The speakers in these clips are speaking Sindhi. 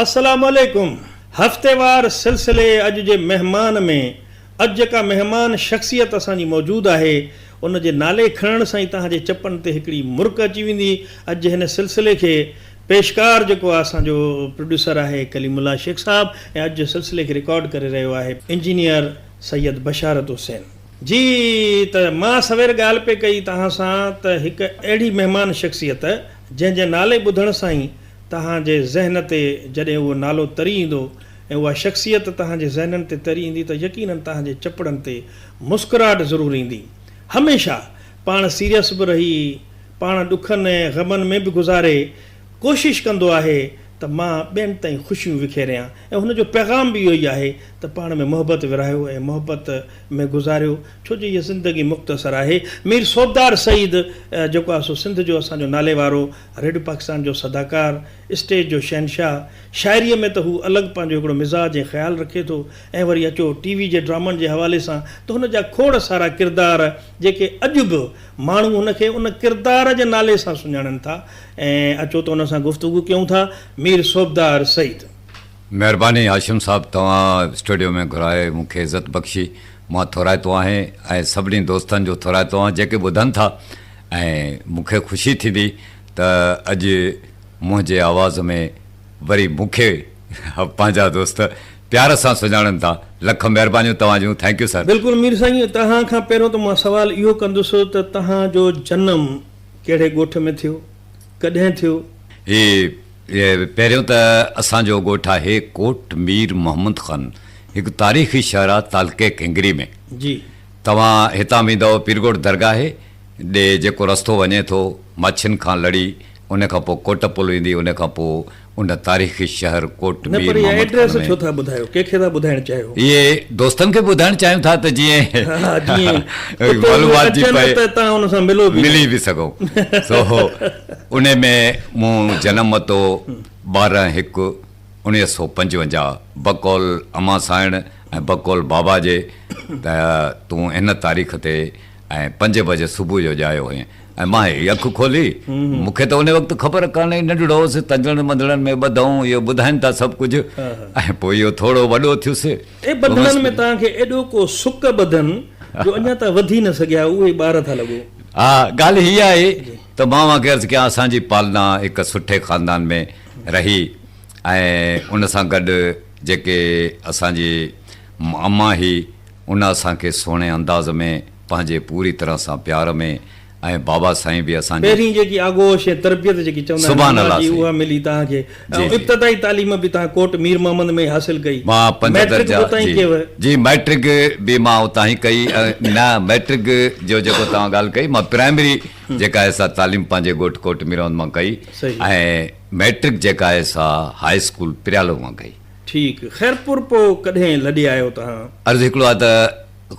السلام عليڪم هفتيوار سلسلي اڄ جي مهمان ۾ اڄ جيڪا مهمان شخصيت اسان جي موجود آهي ان جي نالي کڻڻ سان ئي توهان جي چپن تي هڪڙي مرڪ اچي ويندي. اڄ جي هن سلسلي کي پيشڪار جيڪو آهي اسان جو پروڊيوسر آهي ڪليم الله شيخ صاحب ۽ اڄ جي سلسلي کي رڪارڊ ڪري رهيو آهي انجنيئر سيد بشارت حسين. جي ته مان سوير ڳالهه پئي ڪئي توهان سان ته هڪ اهڙي مهمان شخصيت جنهن جي نالي ٻڌڻ سان ئي توهان جي ذهن تي جڏهن اهو نالو تري ايندو ۽ اها شخصيت توهان جي ذهنن تي تري ايندي ته يقينن توهان جي چپڙن تي مسڪراهٽ ضرور ايندي. هميشه پاڻ سيريس به رهي، پاڻ ڏکن ۽ غمن ۾ به گذاري ڪوشش ڪندو آهي ته مان ٻين تائين خوشيون وکيريان ۽ هن جو پيغام به اهو ئي آهي ته پاڻ ۾ محبت ورهايو ۽ محبت ۾ گذاريو ڇو جو هيء زندگي مختصر آهي. مير صوبدار سعيد جيڪو آهي سو سنڌ جو اسان جو ناليوارو ريڊيو پاڪستان جو صداڪار، اسٽيج جو شهنشاهه، شاعريء ۾ ته هو الڳ پنهنجو هڪڙو مزاج ۽ خيال رکي ٿو ۽ وري اچو ٽي وي جي ڊرامن جي حوالي سان ته هن جا کوڙ سارا ڪردار جيڪي اڄ به ماڻهو هن کي ان ڪردار جي نالي سان سڃاڻن ٿا ۽ اچو ته ان سان گفتگو ڪيون ٿا مير صوبدار سعيد. مهرباني هاشم صاحب توهان اسٽوڊيو ۾ گهرائي مون کي عزت بخشي مان ٿورائتو آهين ۽ سڀني دوستن جو ٿورائتو آهيان جيڪي ٻڌن ٿا ۽ مون کي خوشي ٿيندي ته اڄ منهنجي آواز ۾ وري مون کي پنهنجا دوست پيار سان سڃاڻن ٿا. لک مهربانيون توهان جون thank you sir. بلڪل مير سائين توهان کان پهريون ته مان سوال اهو ڪندس ته توهان جو جنم ڪهڙي ڳوٺ ۾ ٿيو ڪڏهن ٿيو؟ هي پهريون ته اسان جو ڳوٺ آهي ڪوٽ مير محمد خان هڪ تاريخي شهر آهي تعلقي ڪنگري ۾. جي. توهان هتان ويندؤ پيرڳوٺ درگاهه ڏي جيڪو رستو وڃي ٿو ماڇين کان لڙي ان کان پوء ڪوٽ پل ايندي ان کان پوء ان تاريخي شهر ڪوٽ نه مير پر اها محمد خان ايڊريس ۾. ڇو ٿا ٻڌايو؟ ڪنهن کي ٿا ٻڌائڻ چاهيو؟ اهي دوستن کي ٻڌائڻ چاهيون ٿا ته جيئن ها جيئن اتي اهي معلومات جي اچن پئي ته توهان ان سان ملو به ملي به سگهون سو ان ۾ مون جنم ورتو 12 هڪ 1955 بقول امان سائڻ ۽ بقول بابا جي ته تون هن تاريخ تي ۽ پنجين بجي صبح جو ڄايو هئين ۽ مان هي اک کولي، مون کي ته ان وقت خبر ڪانه هئي، ننڍڙو هوس، تنجڻن ٻنڌڻن ۾ ٻڌئون، اهو ٻڌائين ٿا سڀ ڪجهه ۽ پوء اهو ٿورو وڏو ٿيس. اي ٻنڌڻن ۾ توهان کي ايڏو ڪو سڪ ٻڌن جو اڃا تائين وڌي نه سگهيا آهيو، اهي ٻار ٿا لڳو. ها، ڳالهه هيء آهي ته مان اوهان کي عرض ڪيان، اسان جي پالنا هڪ سٺي خاندان ۾ رهي ۽ ان سان گڏ جيڪي اسان جي امان هئي، ان اسان کي سهڻي انداز ۾ پنهنجي پوري طرح سان پيار ۾ ۽ بابا سائين به اسان جي. پهرين جيڪي آغوش ۽ تربيت جيڪي چوندا آهن سبحان امان الله جي سائين. اها ملي توهان کي جي ۽ جي. ابتدائي تعليم به توهان ڪوٽ مير محمد ۾ ئي حاصل ڪئي. مان پنج مئٽرڪ درجا به اتان ئي جي ڪيو. جي مئٽرڪ به مان اتان ئي ڪئي ۽ نه مئٽرڪ جو جيڪو توهان ڳالهه ڪئي مان پرائمري جيڪا آهي سا تعليم پنهنجي ڳوٺ ڪوٽ مير محمد مان ڪئي صحيح. ۽ مئٽرڪ جيڪا آهي سا هاء اسڪول پريالو مان ڪئي. ٺيڪ. خيرپور پوء ڪڏهن لڏي آيو توهان؟ عرض هڪڙو آهي ته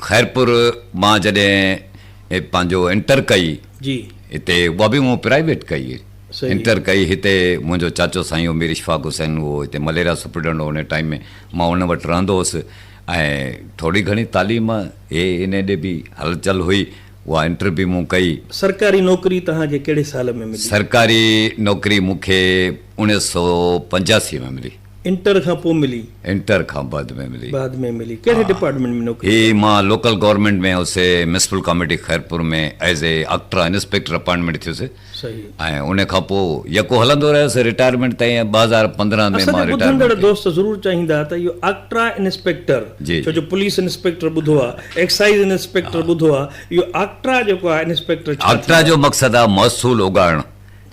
خيرپور مان جڏهن پنهنجو انٽر ڪئي جي. هتي اها به مون پرائيويٽ ڪئي صحيح. انٽر ڪئي هتي منهنجو چاچو سائين هو مير اشفاق حسين اهو هتي مليريا سپرنٽينڊنٽ هو ان ٽائيم ۾ مان ان وٽ رهندو هوس ۽ ٿوري گهڻي تعليم هي ان ڏي به هل چل هئي اها انٽر به مون ڪئي. سرڪاري نوڪري توهان کي ڪهڙي سال ۾ ملي؟ سرڪاري نوڪري مون کي 1985 ۾ ملي. انٽر کان پوء ملي؟ انٽر کان بعد ۾ ملي. بعد ۾ ملي. ڪهڙي ڊپارٽمينٽ ۾ نوڪري هي ڪئي؟ مان لوڪل گورنمينٽ ۾ هوس municipal committee Khairpur ۾ as a octroi inspector appointment ٿيس صحيح. ۽ ان کان پوء يڪو هلندو رهيس رٽائرمينٽ تائين ۽ 2015 ۾ اسان مان جا ٻڌندڙ رٽائرمينٽ ڪئي. دوست ضرور چاهيندا ته اهو آڪٽرا انسپيڪٽر جي ڇو جي. جو پوليس انسپيڪٽر ٻڌو آ ايڪسائيز انسپيڪٽر ٻڌو آ اهو آڪٽرا جيڪو آ انسپيڪٽر ڇا آڪٽرا ٿيندو آ؟ جو مقصد آ محصول اڳاڙڻ.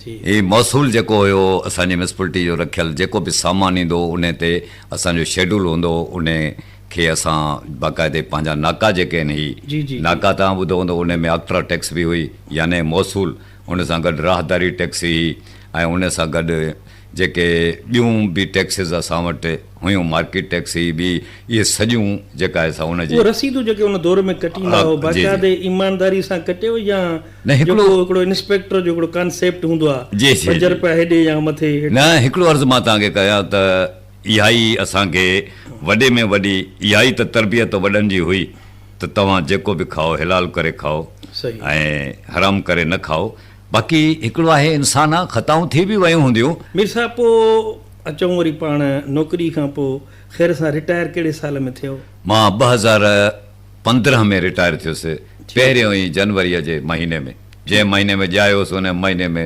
جي. هي محصول جيڪو هيو اسان جي ميونسپلٽي جو رکيل جيڪو به سامان ايندو هو انهي تي اسان جو شيڊول هوندو هو انهي کي اسان باقاعدي پنهنجا ناڪا جيڪي آهن هي جي جي جي. ناڪا توهان ٻڌو هوندو انهي ۾ آڪٽرا ٽيڪس به هئي يعني محصول ان سان گڏ راهداري ٽيڪس هئي ۽ ان سان گڏ جيڪي ٻيون به ٽيڪسز اسان وٽ هيون مارڪيٽ ٽيڪس هئي ٻي اهي سڄيون جيڪا آهي سا ان جي اهي رسيدون جيڪي ان دور ۾ ڪٽيندا هئو جي جي. باقاعدي ايمانداري سان ڪٽيو يا نه هڪڙو. جيڪو هڪڙو انسپيڪٽر جو هڪڙو ڪانسيپٽ هوندو آ جي جي پنج جي. رپيا هيڏي يا مٿي هيٺ. نه هڪڙو عرض مان توهان کي ڪيان ته اها ئي اسان کي وڏي ۾ وڏي اها ئي ته تربيت وڏن جي هئي ته توهان جيڪو به کائو حلال ڪري کائو صحيح. ۽ حرام ڪري نه کائو باقي هڪڙو آهي انسان آ خطائون ٿي به ويون هونديون. مير صاحب پوء اچون وري پاڻ نوڪري کان پوء خير سان رٽائر ڪهڙي سال ۾ ٿيو؟ مان 2015 ۾ رٽائر ٿيس، پهريون ئي جنوريء جي مهيني ۾، جنهن مهيني ۾ ڄايو هوس ان مهيني ۾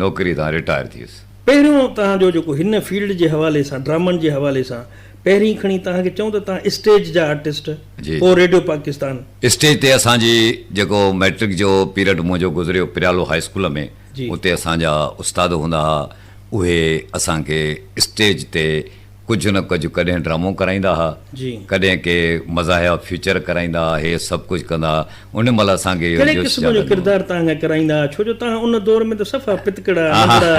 نوڪري تان رٽائر ٿيس. پهريون توهان جو جيڪو هن فيلڊ جي حوالي سان ڊرامن جي حوالي سان پهرين کڻي توهان کي چئون ته توهان اسٽيج جا آرٽسٽ پوء ريڊيو پاڪستان. اسٽيج تي اسان جي جيڪو مئٽرڪ جو پيرڊ منهنجو گذريو پريالو هاء اسڪول ۾ اتي اسان جا استاد هوندا ها اهي اسان کي اسٽيج تي ڪجهه نه ڪجهه ڪڏهن ڊرامو ڪرائيندا ها ڪڏهن ڪي مزاحيه فيچر ڪرائيندا ها هي سڀ ڪجهه ڪندا ها ان مهل اسان کي اهو ڪهڙي جوش قسم جو جاڳندو هو. ڪردار توهان کان ڪرائيندا ها ڇو جو توهان ان دور ۾ ته صفا پتڪڙا ننڍڙا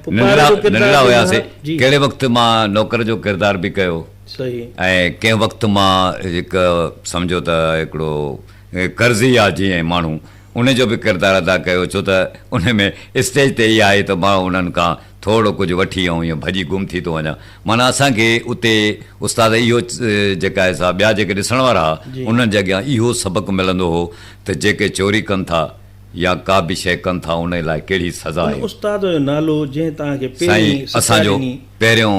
پوء ٻار ننڍڙا جو ڪردار ننڍڙا ڏيندا ها هياسي جي. ڪهڙي وقت مان نوڪر جو ڪردار به ڪيو صحيح. ۽ ڪنهن وقت مان هڪ سمجهو ته هڪڙو قرضي آ جيئن ماڻهو ان جو به ڪردار ادا ڪيو ڇو ته ان ۾ اسٽيج تي اها آهي ته مان انهن کان ٿورڙو ڪجهه وٺي آئون ائين ڀڄي گم ٿي ٿو وڃان معنيٰ اسان کي اتي استاد اهو جيڪا آهي سا ٻيا جيڪي ڏسڻ وارا ها انهن جي اڳيان اهو سبق ملندو هو ته جيڪي چوري ڪن ٿا يا ڪا به شيء ڪن ٿا ان لاء ڪهڙي سزا ان آهي. استاد جو نالو جنهن توهان کي سائين پهرين سکيا اسان جو ڏني. پهريون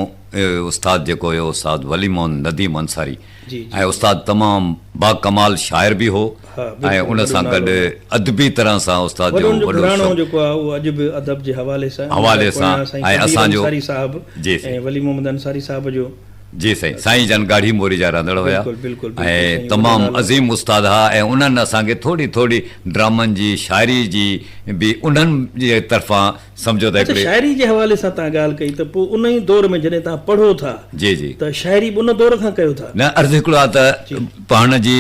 استاد جيڪو هيو استاد ولي محمد نديم انصاري جي جي ۽ استاد تمام باڪمال شاعر به هو ها ۽ بلڪل ان وڏو سان نالو گڏ هو. ادبي طرح سان استاد وڏو جو ان جو وڏو گهراڻو شوق جيڪو آهي اهو اڄ به ادب جي حوالي سان ان جا حوالي سان پويان سائين ۽ قدير اسان جو انصاري صاحب جي سائين. ۽ ولي محمد انصاري صاحب جو جي سائين سائين جن ڳاڙهي موري جا رهندڙ هيا بلڪل بلڪل بلڪل ۽ سائين وڏو تمام نالو. عظيم استاد ها ۽ انهن اسان کي ٿوري ٿوري ڊرامن جي شاعري جي به انهن جي طرفان سمجهو ته اڇا هڪڙي. شاعري جي حوالي سان توهان ڳالهه ڪئي ته پوء ان ئي دور ۾ جڏهن توهان پڙهو ٿا جي جي. ته شاعري به ان دور کان ڪيو ٿا؟ نه عرض هڪڙو آ ته پڙهڻ جي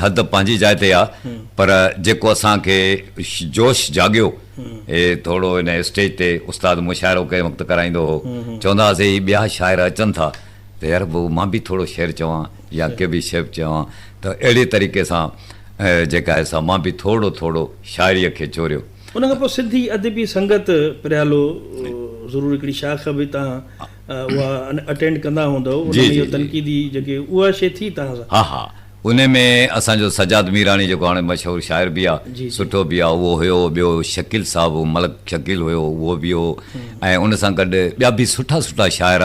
حد پنهنجي جاء تي آ پر جيڪو اسان کي جوش جاڳيو هي ٿورو ان اسٽيج تي استاد مشاعرو ڪنهن وقت ڪرائيندو هو چوندا هئاسي هي ٻيا شاعر اچن ٿا ته يار پوء مان به ٿورو شعر چوان يا ڪي به شعر چوان ته اهڙي طريقي سان جيڪا آهي سا مان به ٿورو ٿورو شاعريء کي چوريو. ان کان پوء سنڌي ادبي سنگت پريالو ضرور هڪڙي شاخ به توهان اها اٽينڊ ڪندا هوندؤ ان جي ۾ جي اهو جي. تنقيدي جيڪي اها شيء ٿي توهان سان؟ ها ها ان ۾ اسان جو سجاد ميراڻي جيڪو هاڻي مشهور شاعر به آ جي جي. سٺو به آ اهو هيو ٻيو شڪيل صاحب ملڪ شڪيل هيو اهو به هو ۽ ان سان گڏ ٻيا به سٺا سٺا شاعر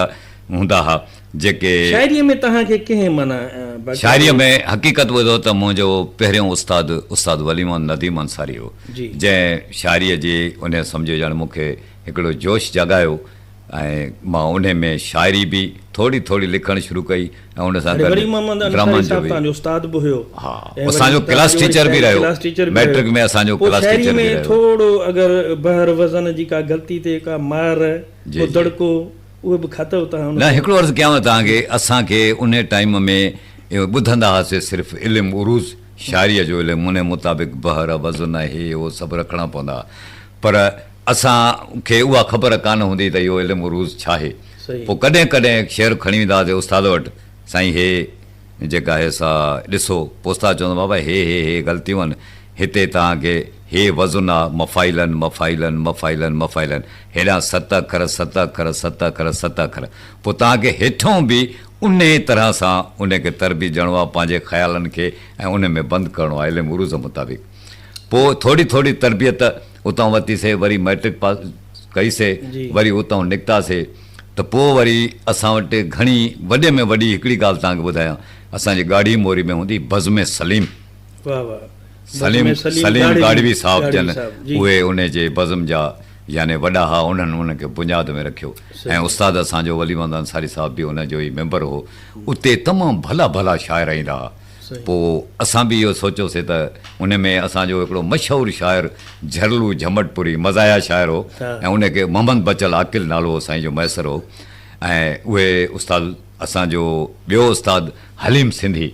هوندا ها جيڪي. شاعريء ۾ توهان کي ڪنهن معنيٰ باقاعدو. شاعريء ۾ حقيقت ٻڌو ته منهنجو پهريون استاد استاد ولي محمد نديم انصاري هو جنهن شاعريء جي انهيء سمجهو ڄڻ مون کي هڪڙو جوش جاڳايو ۽ مان انهي ۾ شاعري به ٿوري ٿوري لکڻ شروع ڪئي ۽ ان سان هاڻي گڏ ولي محمد انصاري ڊرامن جو صاحب به توهان جو استاد به هيو ها ۽ وري اسان جو توهان ڪلاس جو وري ٽيچر به شاعري رهيو ڪلاس ٽيچر به رهيو مئٽرڪ ۾ اسان جو پوء ڪلاس شاعري ٽيچر ۾ به رهيو. ٿورو اگر بحر وزن جي ڪا غلطي تي ڪا مار جي ڪو جي. دڙڪو اهي به کاتو توهان ان نه کان؟ هڪڙو عرض ڪيانو توهان کي اسان کي انهي ٽائيم ۾ اهو ٻڌندا هئاسي صرف علم عروض شاعريء جو علم انهي مطابق بحر وزن هي هو سڀ رکڻا پوندا ها پر اسان کي اها خبر ڪانه هوندي ته اهو علم عروض ڇاهي پوء ڪڏهن ڪڏهن شعر کڻي ويندا هئاسي استاد وٽ سائين هي جيڪا آهي سا ڏسو پوء استاد چوندو بابا هي هي هي غلطيون آهن هتي توهان کي هي وزن آ مفاعيلن مفاعيلن مفاعيلن مفاعيلن هيڏانهن ست اکر ست اکر ست اکر ست اکر پوء توهان کي هيٺئون به انهي طرح سان انهي کي تربيت ڏيڻو آ پنهنجي خيالن کي ۽ انهي ۾ بند ڪرڻو آ علم عروض مطابق پوء ٿوري ٿوري تربيت اتان ورتي سي وري مئٽرڪ پاس ڪئي سي وري اتان نڪتا سي ته پوء وري اسان وٽ گهڻي وڏي ۾ وڏي هڪڙي ڳالهه توهان کي ٻڌايان اسان جي ڳاڙهي موري ۾ هوندي بزم سليم سليم سليم ڳاڙهوي صاحب جن اهي ان جي بزم جا يعني وڏا ها انهن ان کي بنياد ۾ رکيو ۽ استاد اسان جو ولي محمد انصاري صاحب به ان جو ئي ميمبر هو اتي تمام ڀلا ڀلا شاعر ايندا ها پوء اسان به اهو سوچيوسي ته ان ۾ اسان جو هڪڙو مشهور شاعر جهرلو جهمٽپوري مزاحيه شاعر هو ۽ ان کي محمد بچل عاقل نالو هو سائين جو ميسر هو ۽ اهي استاد اسان جو ٻيو استاد حليم سنڌي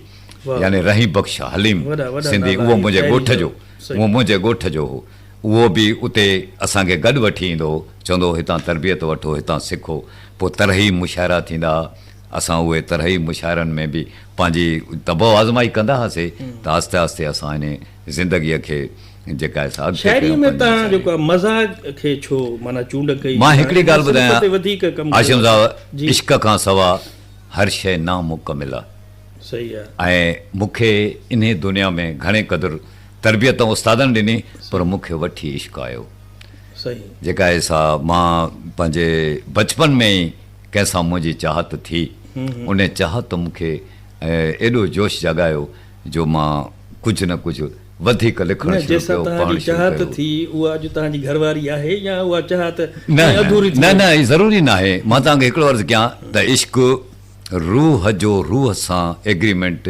يعني رحيم بخش حليم سنڌي اهو منهنجي ڳوٺ جو اهو منهنجي ڳوٺ جو هو اهو به اتي اسان کي گڏ وٺي ايندو هو چوندو هو هتان تربيت وٺو هتان سکو پوء طرحي مشاعرا ٿيندا ها اسان اهي طرحي مشاعرن ۾ به پنهنجي طبع آزمائي ڪندا هئاسي ته آهستي آهستي اسان انهي زندگيء کي جيڪا آهي سا اڳتي شاعريء ڪيون ۾ پنهنجي توهان شاعري. جيڪو آهي مزاح کي ڇو معنيٰ چونڊ ڪئي مان معنيٰ هڪڙي ان ڳالهه صنف ٻڌايان تي وڌيڪ ڪم ڪيو هاشم آهي. صاحب جي. عشق کان سوا هر شيء نامڪمل آهي. صحيح آهي. ۽ مون کي انهي دنيا ۾ گهڻي قدر تربيت ته استادن ڏني پر مون کي وٺي عشق آيو. صحيح. جيڪا آهي سا مان پنهنجي بچپن ۾ ئي. ڪنهن سان منهنجي چاهت ٿي، انهي چاهت مون کي ايڏو جوش جاڳايو جو مان ڪجهه نه ڪجهه وڌيڪ لکڻ نه شروع جنهن سان ڪيو، توهان پڙهڻ جي شروع چاهت ڪيو. ٿي اها اڄ توهان جي گهر واري آهي يا اها چاهت نه ائين اڌوري ٿي نه وئي؟ نه هي ضروري ناهي. مان توهان کي هڪڙو عرض ڪيان ته عشق روح جو روح سان ايگريمينٽ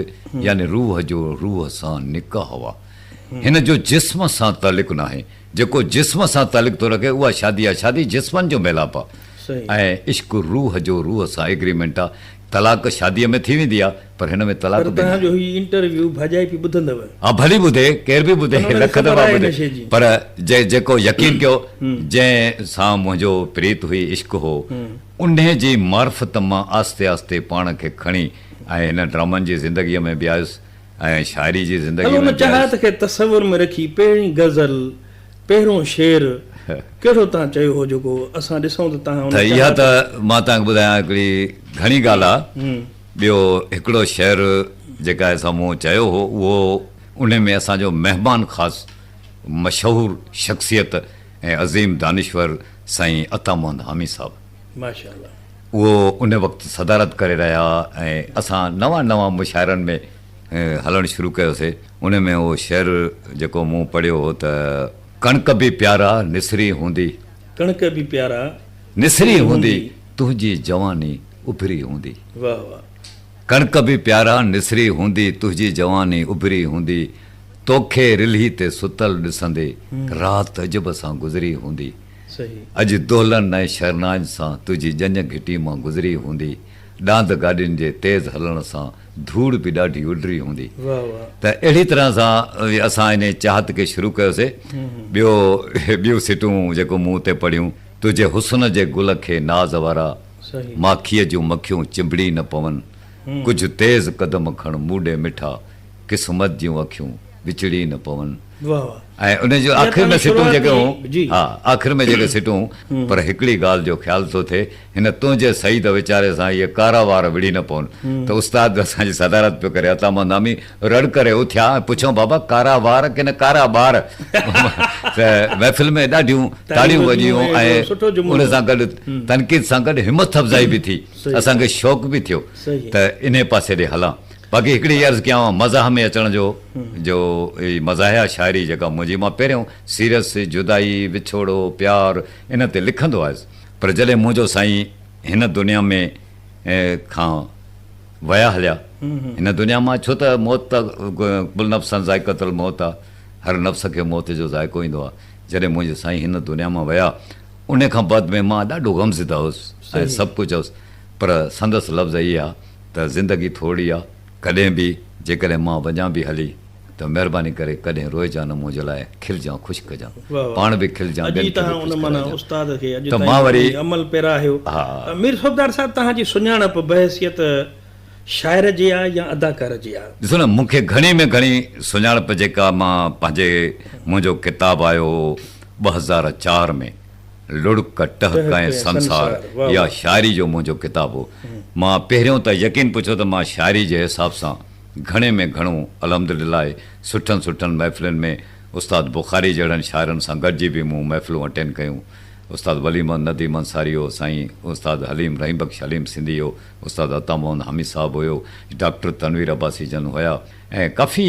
يعني روح جو روح سان نڪاح آ. هن جو جسم سان تعلق ناهي. جيڪو جسم سان تعلق ٿو رکي اها شادي آ. شادي جسمن جو ميلاپ آ ۽ عشق روح جو روح سان ايگريمينٽ آ. طلاق شاديء ۾ ٿي ويندي آ پر هن ۾ طلاق پر به توهان ناهي. جو هي انٽرويو ڀاڄائي پي ٻڌندو. ها ڀلي ٻڌي، ڪير به ٻڌي، پر هن کي لک خبر دفعا آهي ٻڌي ان شيء جي. پر جيڪو يقين ڪيو جنهن سان منهنجو پريت هئي، عشق هو، انهي جي معرفت مان آهستي آهستي پاڻ کي کڻي ۽ هن ڊرامن جي زندگيء ۾ به آيس ۽ شاعري جي زندگيء هلو ۾ ان به آيس. چاهت کي تصور ۾ رکي پهرين غزل، پهريون شعر ڪهڙو توهان چيو هو جيڪو اسان ڏسون ته توهان ان ته اها چاهت ته مان توهان کي ٻڌايان هڪڙي گهڻي ڳالهه آ. ٻيو هڪڙو شعر جيڪا اسان مون چيو هو اهو انهي ۾ اسان جو مهمان خاص مشهور شخصيت ۽ عظيم دانشور سائين عطا محمد حامي صاحب ماشاءالله. اهو ان وقت صدارت ڪري رهيا هئا ۽ اسان نوان نوان مشاعرن ۾ هلڻ شروع ڪيوسي ان ۾ اهو شعر جيڪو مون پڙهيو هو ته. ڪڻڪ به پيارا نسري هوندي. ڪڻڪ به پيارا نسري هوندي. تنهنجي جواني اڀري هوندي. واه واه. ڪڻڪ به پيارا نسري هوندي تنهنجي جواني اڀري هوندي توکي رلهي تي ستل ڏسندي رات عجب سان گذري هوندي. اڄ دهلن ۽ شرنائين سان تنهنجي ڄڃ گهٽي مان گذري هوندي. ڏاند گاڏين جي تيز هلڻ سان ڌوڙ به ڏاڍي اڏري هوندي. ته اهڙي طرح سان اسان انهي چاهت کي شروع ڪيوسي. ٻيو ٻيون سٽون جيڪو مون اتي پڙهيون. تنهنجي حسن جي گل کي ناز وارا ماکيء جون مکيون چنبڙي نه پون. ڪجهه تيز قدم کڻ مون ڏي مٺا قسمت جون اکيون وچڙي نه پون. ۽ ان جون آخر ۾ سٽون جيڪي هون ها آخر ۾ جيڪي سٽون هون پر هڪڙي ڳالهه جو خيال ٿو ٿئي هن تنهنجي سعيد ويچاري سان اهي ڪارا وار وڙهي نه پون ته استاد اسان جي صدارت پيو ڪري عطا محمد نامي رڙ ڪري اٿيا ۽ پڇيائون بابا ڪارا وار ڪي نه ڪارا ٻار ته محفل ۾ ڏاڍيون تاڙيون وڄيون ۽ ان سان گڏ تنقيد سان گڏ همٿ افزائي به ٿي اسان کي شوق به ٿيو ته انهي پاسي ڏي هلان. باقي هڪڙي عرض ڪيانو مزاح ۾ اچڻ جو جو هي مزاحيه شاعري جيڪا منهنجي مان پهريون سيريس جدائي وڇوڙو پيار ان تي لکندو آيس پر جڏهن منهنجو سائين هن دنيا ۾ کان ويا هليا هن دنيا مان ڇو ته موت ته ڪل نفس ذائقة الموت آ هر نفس کي موت جو ذائقو ايندو آ جڏهن منهنجو سائين هن دنيا مان ويا ان کان بعد ۾ مان ڏاڍو غمزده هوس ۽ سڀ ڪجهه هوس پر سندس لفظ اهي ها ته زندگي ٿورڙي آ، ڪڏهن به جيڪڏهن مان وڃان به هلي ته مهرباني ڪري ڪڏهن روئجان نه منهنجي لاء کلجان خوش ڪجان پاڻ به کلجان اڄ ٻين ئي کي به توهان خوش ان معنيٰ ڪرائجان استاد کي اڄ ته تائين مان وري اوهين عمل پيرا آهيو. ها. مير صوبدار صاحب توهان جي سڃاڻپ بحيثيت شاعر جي آ يا اداڪار جي آ؟ ڏسو نه مون کي گهڻي ۾ گهڻي سڃاڻپ جيڪا مان پنهنجي منهنجو ڪتاب آيو هو 2004 ۾ لڙڪ، ٽهڪ ۽ سنسار اها شاعري جو منهنجو ڪتاب هو. مان پهريون ته يقين پڇو ته مان شاعري جي حساب سان گهڻي ۾ گهڻو الحمدلله سٺن سٺن محفلن ۾ استاد بخاري جهڙن شاعرن سان گڏجي به مون محفلون اٽينڊ ڪيون. استاد ولي محمد نديم انصاري هو، سائين استاد حليم رحيم بخش حليم سنڌي هو، استاد عطا محمد حميد صاحب هيو، ڊاڪٽر تنوير عباسي جن هيا. ۽ ڪافي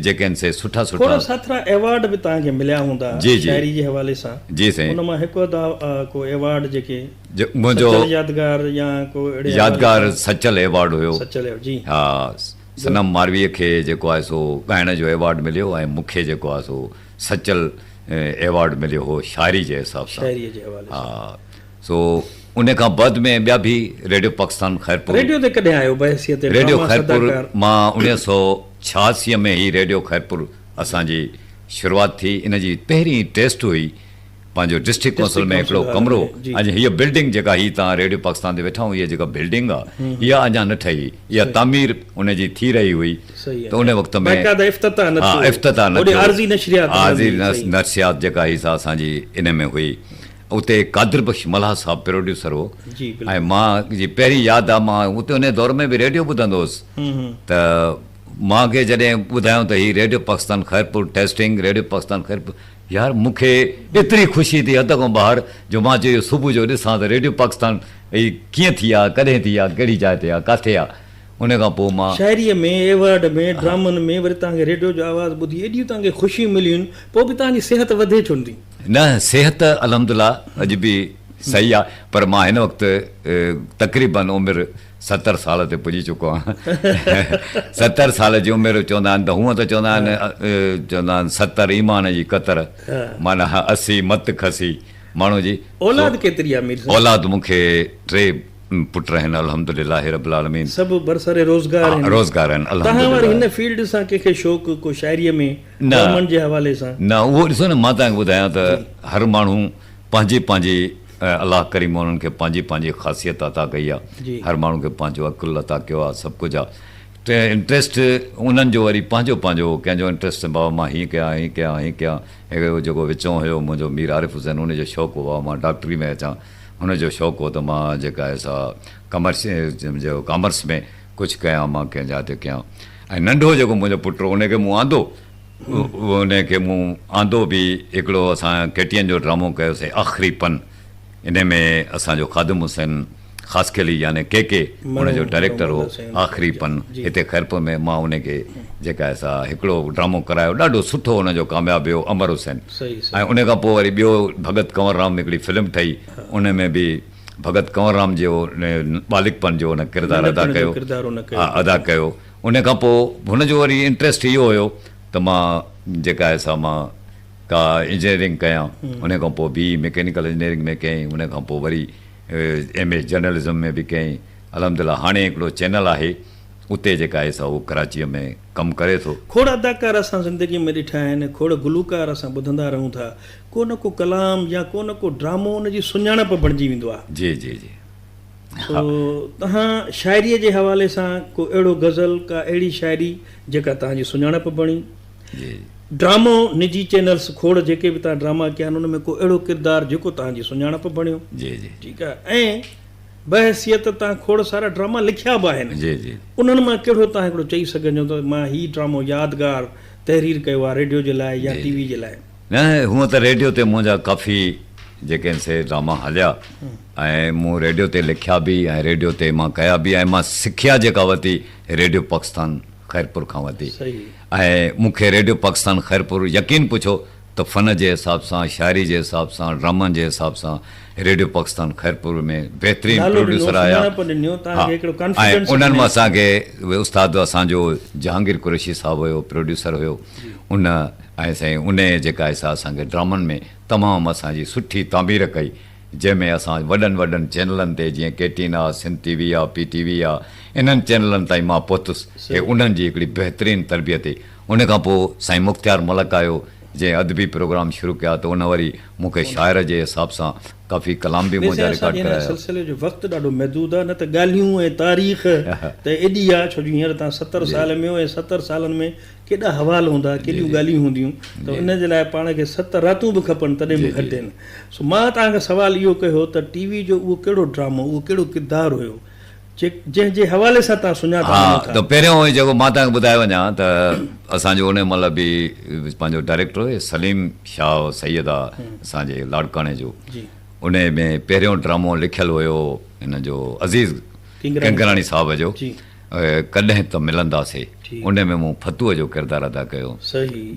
جيڪي آهن سي سٺا سٺا. کوڙ ساٿرا ايوارڊ به توهان کي مليا هوندا جي جي شاعري جي حوالي سان جي سائين. ان مان هڪ اڌ ڪو ايوارڊ جيڪي منهنجو سچل يادگار يا ڪو اهڙي حوالي يادگار سان. سچل ايوارڊ هيو. سچل ايوارڊ جي. ها صنم مارويء کي جيڪو آهي سو ڳائڻ جو ايوارڊ مليو ۽ مون کي جيڪو آهي سو سچل ايوارڊ مليو هو شاعري جي حساب سان. شاعري جي حوالي سان. ها سو ان کان بعد ۾ ٻيا به ريڊيو پاڪستان خيرپور. ريڊيو تي ڪڏهن آيو بحيثيت ريڊيو ڊراما خيرپور صداڪار. مان 1986 ۾ هي ريڊيو خيرپور اسان جي شروعات ٿي ان جي پهرين ٽيسٽ هئي پنهنجو ڊسٽرڪٽ ڪونسل ۾ هڪڙو ڪمرو اڃا هيء بلڊنگ جيڪا هي توهان ريڊيو پاڪستان تي ويٺا آهيو هيء جيڪا بلڊنگ آ اها اڃا نه ٺهي هئي اها تعمير ان جي ٿي رهي هئي ته ان وقت ۾ باقاعده افتتاح نه ها ٿيو افتتاح نه هوڏي ٿيو عارضي نشريات عارضي نشريات جيڪا هئي سا اسان جي ان ۾ هئي اتي قادر بخش ملاح صاحب پروڊيوسر هو ۽ مان جي پهرين ياد آ مان اتي ان دور ۾ به ريڊيو ٻڌندو هوس ته مان کي جڏهن ٻڌايائون ته هي radio Pakistan Khairpur testing radio Pakistan Khairpur يار مون کي ايتري خوشي ٿي حد کان ٻاهر جو مان چيو صبح جو ڏسان ته ريڊيو پاڪستان هي ڪيئن ٿي آ ڪڏهن ٿي آ ڪهڙي جاء تي آ ڪاٿي آ ان کان پوء مان. شاعريء ۾ ايوارڊ ۾ ڊرامن ۾ وري توهان کي ريڊيو جو آواز ٻڌي ايڏيون توهان کي خوشيون مليون پوء به توهان جي صحت وڌي ڇو نٿي؟ نه صحت الحمدلله اڄ به صحيح آ پر مان هن وقت تقريبن عمر 70 سال تي پڄي چڪو آهيان 70 سال جي عمر چوندا آهن ته هونء ته چوندا آهن چوندا آهن 70 ايمان جي قطر معنيٰ 80 مت کسي ماڻهو جي. اولاد ڪيتري آ مير صاحب؟ اولاد مون کي ٽي پٽ آهن الحمدلله رب العالمين. سڀ برسر روزگار آهن. روزگار آهن الحمدلله. تهان واري هن فيلڊ سان ڪنهن کي شوق ڪو شاعريء ۾ ڊرامن جي حوالي سان؟ نه اهو ڏسو نه مان توهان کي ٻڌايان ته هر ماڻهو پنهنجي پنهنجي الله ڪريم انهن کي پنهنجي پنهنجي خاصيت عطا ڪئي آهي هر ماڻهو کي پنهنجو عقل عطا ڪيو آهي سڀ ڪجهه آهي ته انٽريسٽ انهن جو وري پنهنجو پنهنجو هو ڪنهن جو انٽريسٽ بابا مان هيئن ڪيان هيئن ڪيان هيئن ڪيان هڪڙو جيڪو وچون هيو منهنجو مير عارف حسين ان جو شوق هو بابا مان ڊاڪٽري ۾ اچان هن جو شوق هو ته مان جيڪا آهي سا ڪمرس جو ڪامرس ۾ ڪجهه ڪيان مان ڪنهن جاء تي ڪيان ۽ ننڍو جيڪو منهنجو پٽ هو ان کي مون آندو ان کي مون آندو به هڪڙو اسان ڪي ٽي اين جو ڊرامو ڪيوسين آخري پن ان ۾ اسان جو خادم حسين خاصخيلي يعني ڪي ڪي ان جو ڊائريڪٽر هو آخري پن هتي خيرپور ۾ مان ان کي جيڪا آهي سا هڪڙو ڊرامو ڪرايو ڏاڍو سٺو ان جو ڪامياب ويو امر حسين ۽ ان کان پوء وري ٻيو ڀڳت ڪنور رام هڪڙي فلم ٺهي ان ۾ به ڀڳت ڪنور رام جو ٻالڪپڻ جو ان ڪردار ادا ڪيو ادا ڪيو ان کان پوء هن جو وري انٽريسٽ اهو هيو ته مان جيڪا آهي سا مان ڪا انجنيئرنگ ڪيان ان کان پوء بي اي مڪينيڪل انجنيئرنگ ۾ ڪيائين ان کان پوء وري ايم اي جرنلزم ۾ به ڪيائين الحمدلله هاڻي هڪڙو چينل آهي اتي جيڪا آهي سا اهو ڪراچيء ۾ ڪم ڪري ٿو. کوڙ اداڪار اسان زندگي ۾ ڏٺا آهن، کوڙ گلوڪار اسان ٻڌندا رهون ٿا، ڪو نه ڪو ڪلام يا ڪو نه ڪو ڊرامو ان جي سڃاڻپ بڻجي ويندو آهي. جي جي جي. سو توهان شاعريء جي حوالي سان ڪو اهڙو غزل، ڪا اهڙي شاعري جيڪا توهان جي سڃاڻپ بڻي؟ جي. ڊرامو نجي چينلز کوڙ جيڪي به توهان ڊراما ڪيا آهن ان ۾ ڪو اهڙو ڪردار جيڪو توهان جي سڃاڻپ بڻيو؟ جي جي. ٺيڪ آهي ۽ بحيثيت توهان کوڙ سارا ڊراما لکيا به آهن جي جي. انهن مان ڪهڙو توهان هڪڙو چئي سگهنجو ته مان هي ڊرامو يادگار تحرير ڪيو آهي ريڊيو جي لاء يا ٽي وي جي لاء؟ نه هونء ته ريڊيو تي منهنجا ڪافي جيڪي آهن سي ڊراما هليا ۽ مون ريڊيو تي لکيا به ۽ ريڊيو تي مان ڪيا به ۽ مان سکيا جيڪا ورتي ريڊيو پاڪستان خيرپور کان ورتي ۽ مون کي ريڊيو پاڪستان خيرپور يقين پڇو ته فن جي حساب سان، شاعري جي حساب سان، ڊرامن جي حساب سان ريڊيو پاڪستان خيرپور ۾ بهترين نالو ڏنو، پروڊيوسر آيا سڃاڻپ ڏنيو، ها توهان کي هڪڙو ۽ ڪانفيڊنس انهن مان ڏنائين. اسان کي استاد اسان جو جهانگير قريشي صاحب هيو پروڊيوسر هيو ان ۽ سائين انهي جيڪا آهي سا اسان کي ڊرامن ۾ تمام اسان جي سٺي تعمير ڪئي جنهن ۾ اسان وڏن وڏن چينلن تي جيئن ڪي ٽي اين آ، سنڌ ٽي وي آ، پي ٽي وي آ انهن چينلن تائين مان پهتس هي انهن جي هڪڙي بهترين تربيت هئي. ان کان پوء سائين مختيار ملڪ آيو جنهن ادبي پروگرام شروع ڪيا ته ان وري مون کي شاعر جي حساب سان ڪافي ڪلام به ويسي منهنجا اسان رڪارڊ جي هن ڪرايا. سلسلي جو وقت ڏاڍو محدود آ نه ته ڳالهيون ۽ تاريخ ته ايڏي آ ڇو جو هينئر توهان 70 سال ۾ آهيو ۽ 70 سالن ۾ ڪيڏا حوال هوندا ڪيڏيون ڳالهيون هونديون ته ان جي لاء پاڻ کي ست راتون به کپن تڏهن به گهٽ آهن سو مان توهان کان سوال اهو ڪيو ته ٽي وي جو اهو ڪهڙو ڊرامو اهو ڪهڙو ڪردار هيو جنهن جي حوالي سان توهان سڃاتا ها وڃو ٿا. ته پهريون جيڪو مان توهان کي ٻڌائي وڃان ته اسان جو ان مهل به پنهنجو ڊائريڪٽر هو سليم شاهه سيد آ اسان جي لاڙڪاڻي جو ان ۾ پهريون ڊرامو لکيل هيو هن جو عزيز ڪنگراڻي صاحب جو ڪڏهن ته ملنداسي ان ۾ مون ڦتوء جو ڪردار ادا ڪيو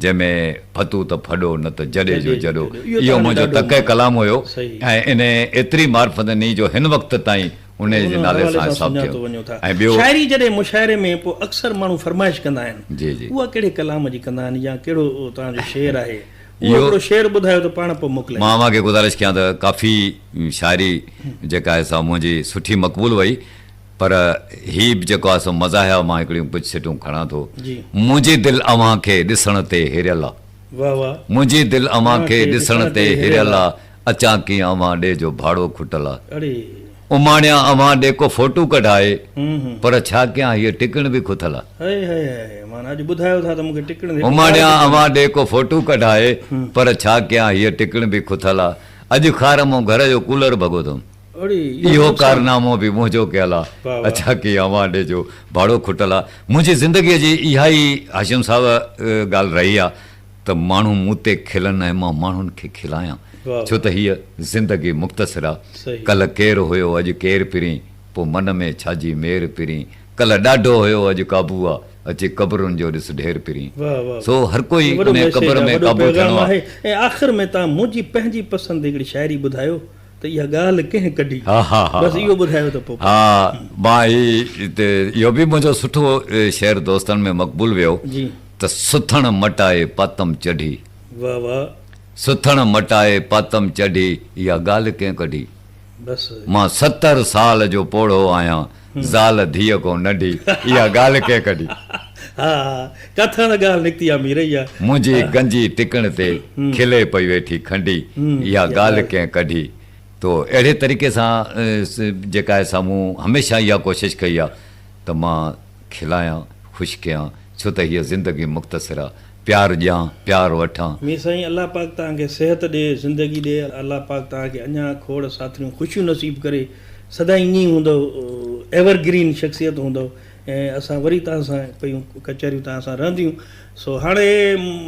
جنهن ۾ ڦتو ته ڦڏو نه ته جڏي جو جڏو اهو منهنجو تڪ ڪلام هيو ۽ ان ايتري معرفت ڏني جو هن وقت تائين انهيء جي ان نالي حوالي سان سان حساب سڃاتو ٿيو وڃو ٿا. ۽ ٻيو. شاعري جڏهن مشاعري ۾ پوء اڪثر ماڻهو فرمائش ڪندا آهن. جي جي. اها ڪهڙي ڪلام جي ڪندا آهن يا ڪهڙو توهان جو شعر آهي. اهو اهو هڪڙو شعر ٻڌايو ته پاڻ پوء موڪلايون. مان اوهان کي گذارش ڪيان ته ڪافي شاعري جيڪا آهي سا منهنجي سٺي مقبول وئي پر هي به جيڪو آهي سو مزاحيه مان هڪڙيون ڪجهه سٽون کڻان ٿو. جي. منهنجي دل اوهان کي ڏسڻ تي هريل آ. واه واه. منهنجي دل اوهان کي ڏسڻ تي هريل آ. اچان ڪيئن اوهان ڏي جو ڀاڙو کٽل آ. اماڻيان اوهان ڏي ڪو فوٽو ڪڍائي پر ڇا ڪيان هيء ٽڪڻ به کٿل آ. اماڻيان اوهان ڏي ڪو فوٽو ڪڍائي پر ڇا ڪيان هيء ٽڪڻ به کٿل آ. اڄ خار مون گهر جو ڪولر ڀڳو اٿم. اهو ڪارنامو به منهنجو ڪيل آ. اڇا ڪي اوهان ڏي جو ڀاڙو کٽل آ. منهنجي زندگيء جي اها ئي هاشم صاحب ڳالهه رهي آ ته ماڻهو مون تي کلن ۽ مان ماڻهن کي کلايان. ڇو ته هيء زندگي مختصر آ. ڪلهه ڪير هيو اڄ ڪير پرين، پوء من ۾ ڇا جي مير پرين. ڪلهه ڏاڍو هيو اڄ قابو آ، اچي قبرن جو ڏس ڍير پرين. سو هر ڪوئي انهيء قبر ۾ قابو ٿيڻو آ. ۽ آخر ۾ توهان منهنجي پنهنجي پسند جي هڪڙي شاعري ٻڌايو. ته اها ڳالهه ڪنهن ڪڍي؟ بس اهو ٻڌايو ته پوء. ها مان هي ته اهو به منهنجو سٺو شعر دوستن ۾ مقبول ويو ته سٿڻ مٽائي پاتم چڍي. واه واه. سٿڻ مٽائي پاتم چڍي اها ڳالهه ڪنهن ڪڍي؟ بس. مان 70 سال جو پوڙهو آهيان زال ڌيء کان ننڍي اها ڳالهه ڪنهن ڪڍي؟ ها ها ڪاٿان ته ڳالهه نڪتي آ مير اها. منهنجي گنجي ٽڪڻ تي کلي پئي ويٺي کنڊي اها ڳالهه ڪنهن ڪڍي؟ تو اهڙي طريقي سان جيڪا آهي سا مون هميشه اها ڪوشش ڪئي آ ته مان کلايان خوش ڪيان ڇو ته هيء زندگي مختصر آ پيار ڏيان پيار وٺان. مير سائين الله پاڪ توهان کي صحت ڏي زندگي ڏي الله پاڪ توهان کي اڃان کوڙ ساٿريون خوشيون نصيب ڪري سدائين ائين ئي هوندؤ ايور گرين شخصيت هوندؤ ۽ اسان وري توهان سان پيون ڪچهريون توهان سان رهنديون سو هاڻي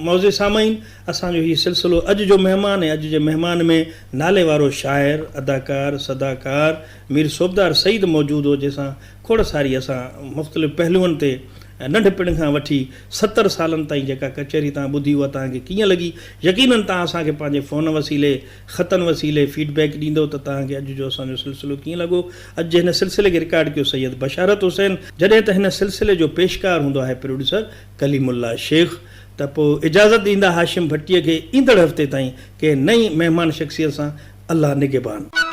معزز سامعين اسان جو هي سلسلو اڄ جو مهمان ۽ اڄ جي مهمان ۾ نالي وارو شاعر اداڪار صداڪار مير صوبدار سعيد موجود هو جنهن سان کوڙ ساري اسان مختلف پهلوئن تي ننڍپڻ کان وٺي 70 سالن تائين جيڪا ڪچهري توهان ٻڌي اها توهان کي ڪيئن لڳي يقينن توهان اسان کي پنهنجي فون وسيلي خطن وسيلي فيڊ بيڪ ڏيندؤ ته توهان کي اڄ جو اسان جو سلسلو ڪيئن لڳو. اڄ جي هن سلسلي کي رڪارڊ ڪيو سيد بشارت حسين جڏهن ته هن سلسلي جو پيشڪار هوندو آهي پروڊيوسر ڪليم الله شيخ ته پوء اجازت ڏيندا هاشم ڀٽيء کي ايندڙ هفتي تائين ڪنهن نئين مهمان شخصيت سان الله نگهبان.